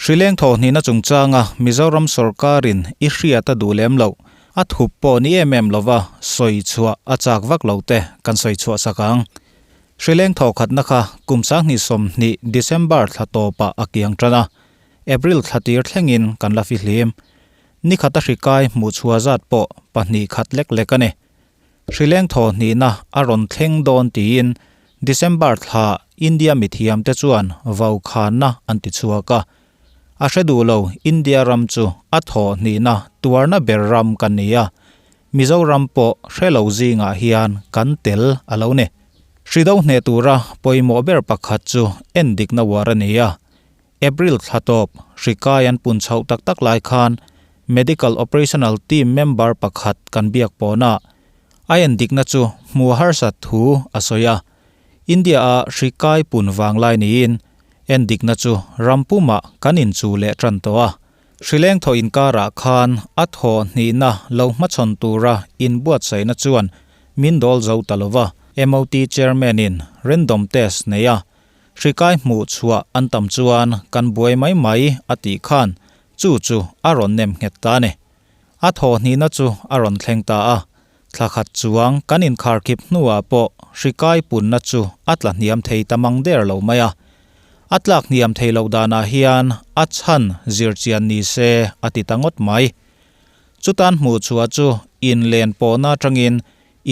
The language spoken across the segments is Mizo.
Hrileng thawhhnihna chungchanga Mizoram sawrkarin i hriat a duh lem loh, a thup pawh ni em em lova sawi chhuah a chak vak lo te kan sawi chhuah sak ang. Hrileng thawhkhatna kha kum 2020 December thla tawpah a kiang tan a, April thla tir thlengin kan la fihlim. Nikhata hrikai hmuh chhuah zat pawh pahnih khat lek lek a ni. Hrileng thawhhnihna a rawn thleng dawn tiin December thla India mithiamte chuan vaukhanna an ti chhuak a. A hre duh lo India ram chu a thawhhnihna tuarna ber ram kan ni a, Mizoram pawh hre lo zingah hian kan tel a lo ni. Hri do hneh tura pawimawh ber pakhat chu endikna uar a ni a. April thla tawp hri kai an pun chhoh tak tak lai khan Medical Operational Team member pakhat kan biak pawnah a endikna chu hmuh harsat thu a sawi a. India-a hri kai pun vang lai niin endikna chu ram pumah kan inchu leh tan tawh a. Hrileng thaw inkarah khan a thaw hnihna lo hmachhawn tura inbuatsaihna chuan min dawl zo ta lo va. MOT Chairman-in random test nei a, hri kai hmuh chhuah an tam chuan kan buai mai mai a tih khan chu chu a rawn nem nghet ta a ni. A thaw hnihna chu a rawn thleng ta a, thla khat chuang kan inkharkhip hnuah pawh hri kai punna chu a tla hniam thei ta mang der lo mai a. A tlak hniam thei loh danah hian a chhan zir chian ni se a ti ta ngawt mai. Chutan hmuh chhuah chu inlen pawhna atangin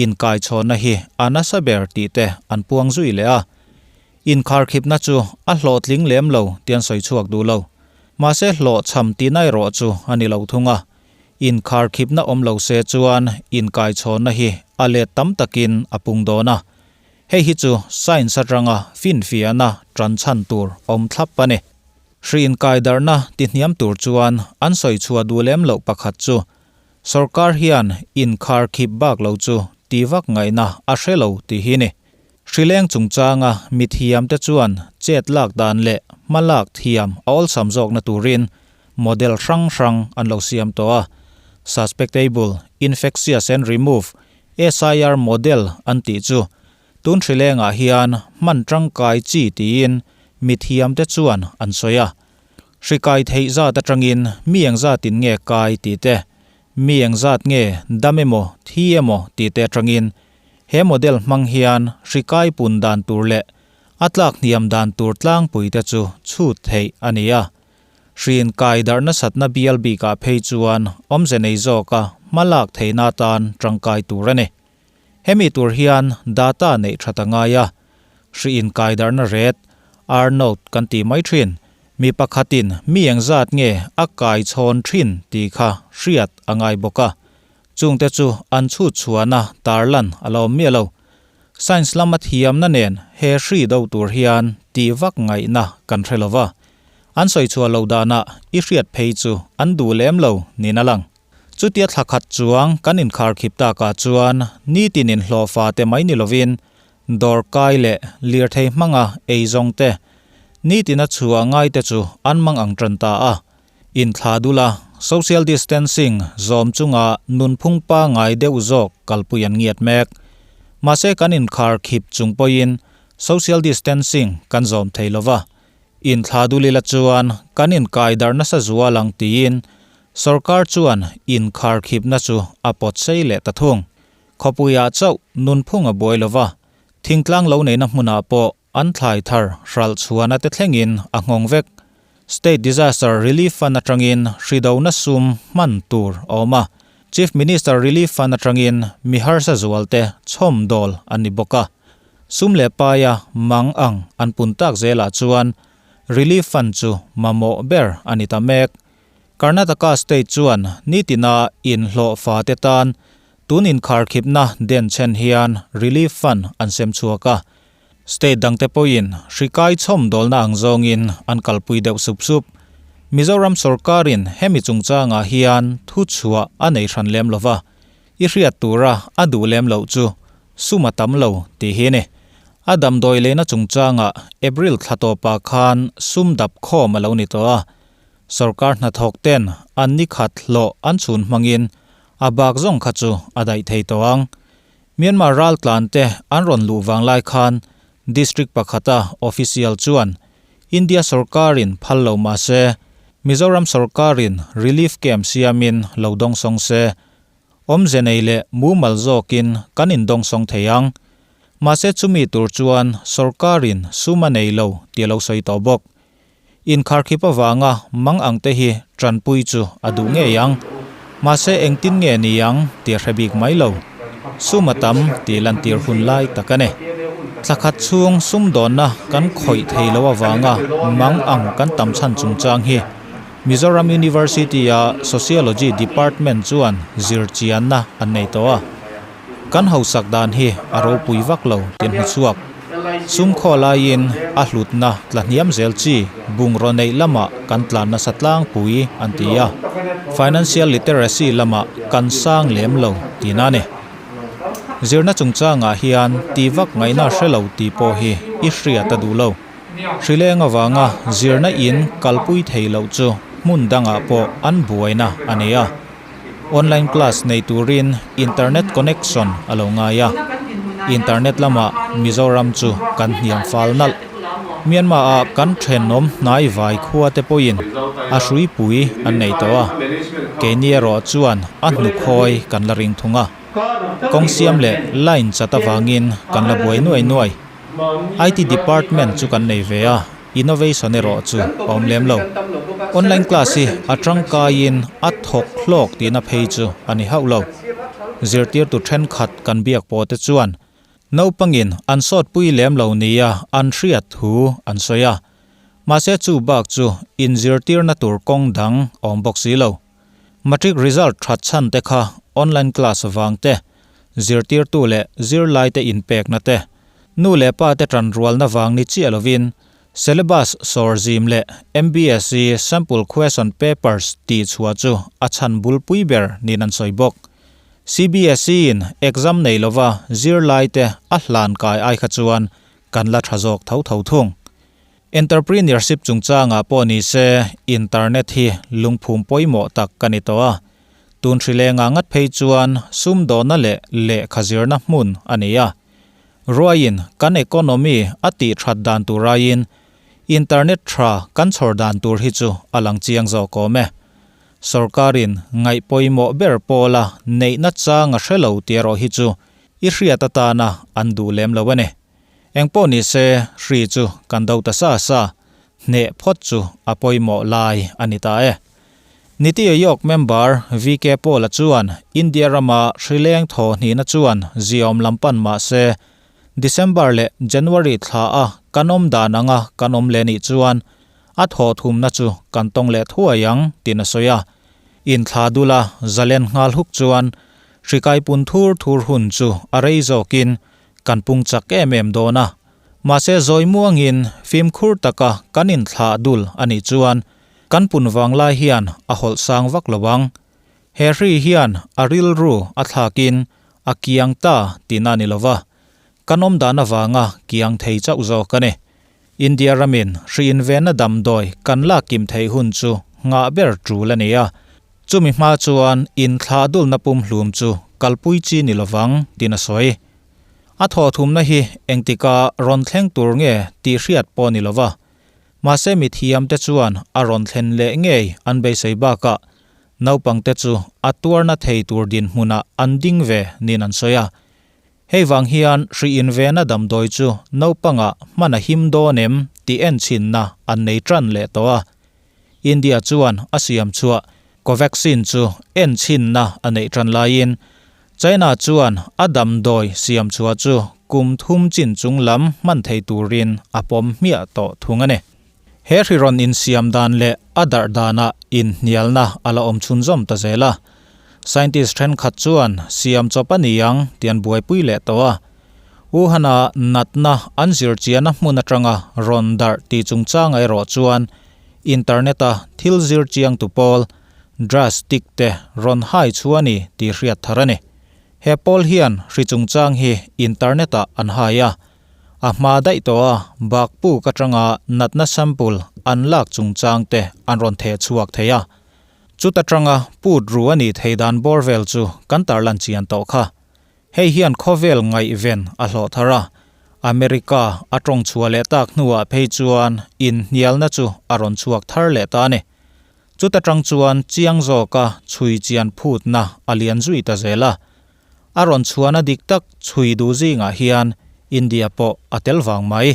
inkaichhawnna hi a nasa ber tih te an puang zui leh a. Inkharkhipna chu a hlawhtling lem lo tih an sawi chhuak duh lo. Mahse hlawhchham tihna erawh chu a ni lo thung a. Inkharkhipna awm lo se chuan inkaichhawnna hi a let tam takin a pung dawn a. Hei hi chu science atanga finfiahna tan chhan tur awm thlap a ni. Hri inkaidarhna tihniam tur chuan an sawi chhuah duh lem loh pakhat chu sawrkar hian inkharkhip bak lo chu ti vak ngaihna a hre lo tih hi ni. Hrileng chungchanga mithiamte chuan chet lak dan leh hma lak thiam a awlsam zawkna turin model hrang hrang an lo siam tawh a, Suspectable Infectious and Remove, SIR, model an tih chu tun hrilengah hian hman tangkai chi tiin mithiamte chuan an sawi a. Hri kai theih zat atangin mi engzatin nge kai tih te, mi engzat nge dam emaw thi emaw tih te atangin He model hmang hian hri kai pun dan tur leh a tlak hniam dan tur tlangpui te chu chhut theih a ni a. Hriin kai darh nasatna bial bikah phei chuan awmze nei zawka hma lak theihna atan tangkai tur a ni. Hemi tur hian data neih that a ngai a, hriin kai darhna ret, R naught kan tih mai thin, mi pakhatin mi engzat nge a kai chhawn thin tih kha hriat a ngai bawk a. Chungte chu an chhut chhuahna tarlan a la awm miah lo. Science lama thiamna nen he hri do tur hian tih vak ngaihna kan hre lo va. An sawi chhuah loh danah i hriat phei chu an duh lem lo niin a lang. Chutia thla khat chuang kan inkharkhip takah chuan nitin inhlawhfa te mai ni lovin dawr kai leh lirthei hmanga eizawng te nitina chhuah ngaite chu an mang ang tan ta a. Inthla dula social distancing zawm chunga nunphung pangngai deuh zawk kalpui an ngiat mek. Mahse kan inkhar khip chung pawhin social distancing kan zawm thei lova, inthla dul ila chuan kan inkai darh nasa zual ang tiin sorkar chuan inkhar khipna chu a pawt sei leh ta thung. Khawpuiah chauh nunphung a buai lova, thingtlang lo neihna hmunah pawh An thlai thar hralh chhuahna te thlengin a nghawng vek. State Disaster Relief Fund atangin hridona sum hman tur a awm a, Chief Minister Relief Fund atangin mi harsa zualte chhawmdawl an ni bawk a. Sum leh paia mang ang an pun tak zelah chuan Relief Fund chu mamawh ber a ni ta mek. Karnataka State chuan nitina inhlawhfa te tan tun inkharkhipna denchhen hian Relief Fund an sem chhuak a. State dangte pawhin hri kai chhawmdawlna ang zawngin an kalpui deuh sup sup. Mizoram sorkarin hemi chungchangah hian thuchhuah a nei hran lem lo va, i hriat tura a duh lem loh chu sum a tam lo tih hi a ni. A damdawi leina chungchangah April thla tawpah khan sum dap khawm a lo ni tawh a, sorkar hnathawk ten an ni khat hlawh an chhun hmangin a bak zawng kha chu a daih thei tawh ang. Myanmar raltlan te an rawn luh vang lai khan district pakhata official chuan India sorkarin phal lo mah se Mizoram sorkarin relief camp siamin lo dawngsawng se, awmze nei leh mumal zawkin kan indawngsawng thei ang. Mahse chumi tur chuan sorkarin sum a nei lo tih a lo sawi tawh bawk. Inkharkhip avanga mang ang te hi tanpui chu a duh ngei ang. Mahse engtin nge ni ang tih a hre bik mai lo. Sum a tam tih lantir hun lai tak a ni. Thla khat chhung sumdawnna kan khawih thei lo avanga mang ang kan tam chhan chungchang hi Mizoram University-a Sociology Department chuan zirchianna an nei tawh a. Kan hausak dan hi a ropui vak lo tih an hmu chhuak. Sum khaw laiin a hlutna tla hniam zel chi bungraw neih lamah kan tlan nasa tlangpui an ti a, financial literacy lamah kan sang lem lo tihna a ni. Zirna chungchangah hian ti vak ngaihna hre lo tih pawh hi i hriat a duh lo. Hrileng avanga zirna in kalpui thei loh chu hmun dangah pawh an buaina a ni a. Online class nei turin internet connection a lo ngai a, internet lamah Mizoram chu kan hniam fal nalh. Myanmar ah kan thenawm hnai vai khua te pawhin a hruipui an nei tawh a, keini erawh chuan a hnukhawi kan la ring thung a. Kawng siam leh line chat avangin kan la buai nuai nuai. IT department chu kan nei ve a. Innovation erawh chu a awm lem lo. Online class hi a tangkaiin a thawk hlawk tihna phei chu a ni hauh lo. Zirtirtu thenkhat kan biak pawh te chuan naupangin an sawtpui lem lo nia an hriat thu an sawi a. Mahse chu bak chu inzirtirna tur kawng dang a awm bawk si lo. Matric result that chhan te kha online class vang te, zirtirtu leh zirlaite inpekna te, nu leh pa te tanrualna vang ni chiah lovin syllabus sawr zim leh MBSE sample question papers tih chhuah chu a chhan bulpui ber niin an sawi bawk. CBSE in exam nei lova zirlaite a hlan kai ai kha chuan kan la tha zawk tho tho thung. Entrepreneurship chungchangah pawh ni se internet hi lungphum pawimawh tak ka ni tawh a. Tun hrilengah ngat phei chuan sumdawhna leh lehkha zirna hmun a ni a. Ruaiin kan economy a tih that dan tur aiin internet tha kan chhawr dan tur hi chu a lang chiang zawk awm e. Sorkarin ngaih pawimawh ber pawla neihna chang a hre lo tih erawh hi chu i hriat atana an duh lem lo a ni. Engpawh ni se, hri chu kan do ta sa sa, hneh phawt chu a pawimawh lai a ni ta e. Niti Aayog member VK Paul-a chuan India rama hri leng thaw hnihna chuan ziaawm lam pan mah se, December leh January thla a kan awm dan anga kan awm leh nih chuan a thaw thumna chu kan tawng leh thuai ang tiin a sawi a. Inthla dula zalen nghal huk chuan hri kaipun thur thur hun chu a rei zawkin Kan pung chak em em dawn a, mahse zawi muangin fimkhur taka kan inthlah dul a nih chuan kan pun vang lai hian a hawlh sang vak lo ang. He hri hian a rilru a thlakin a kiang ta tihna a ni lo va, kan awm dan avanga kiang thei chauh zawk a ni. India ramin hri invenna damdawi kan lak kim theih hun chu nghah ber tul a ni a, Chumi hma chuan inthlah dulna pumhlum chu kalpui chi ni lovang tiin a sawi. A thawhthumna hi engtika rawn thleng tur nge tih hriat pawh ni lova, mahse mithiamte chuan a rawn thlen leh ngei an beisei bakah naupangte chu a tuarna thei tur dinhmunah an ding ve niin an sawi a. Hei vang hian hri invena damdawi chu naupangah hman a him dawn em tih enchhinna an nei tan leh tawh a. India chuan a siam chhuah Covaxin chu enchhinna a neih tan laiin China chuan a damdawi siam chhuah chu kum thum chin chung lam hman thei turin a pawm hmiah tawh thung a ni. He hri rawn insiam dan leh a darh danah inhnialna a la awm chhunzawm ta zel a. Scientist thenkhat chuan siam chawp a ni ang tih an buaipui leh tawh a. Wuhan-a natna an zirchiahna hmun atanga rawn darh tih chungchangah erawh chuan internet-a thil zirchiangtu pawl drastic te rawn hai chu a ni tih hriat thar a ni. He pawl hian hri chungchang hi internet-ah an hai a, a hma daih tawh a bak puk atanga natna sample an lak chungchang te an rawn theh chhuak thei a. Chuta tanga put ru a nih thei dan bawr vel chu kan tarlan chian tawh kha. Hei hian khawvel ngaihven a hlawh thar a, America a tawng chhuah leh tak hnuah phei chuan inhnialna chu a rawn chhuak thar leh ta a ni. Chuta tang chuan chiang zawka chhui chian phutna a lian zui ta zel a. A rawn chhuahna dik tak chhui duh zingah hian India pawh a tel vang mai.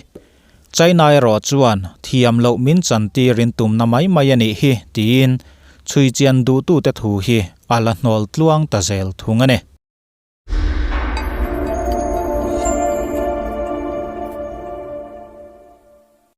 China erawh chuan thiam loh min chantirin tumna mai mai a nih hi tiin chhui chian duhtute thu hi a la hnawl tluang ta zel thung a ni.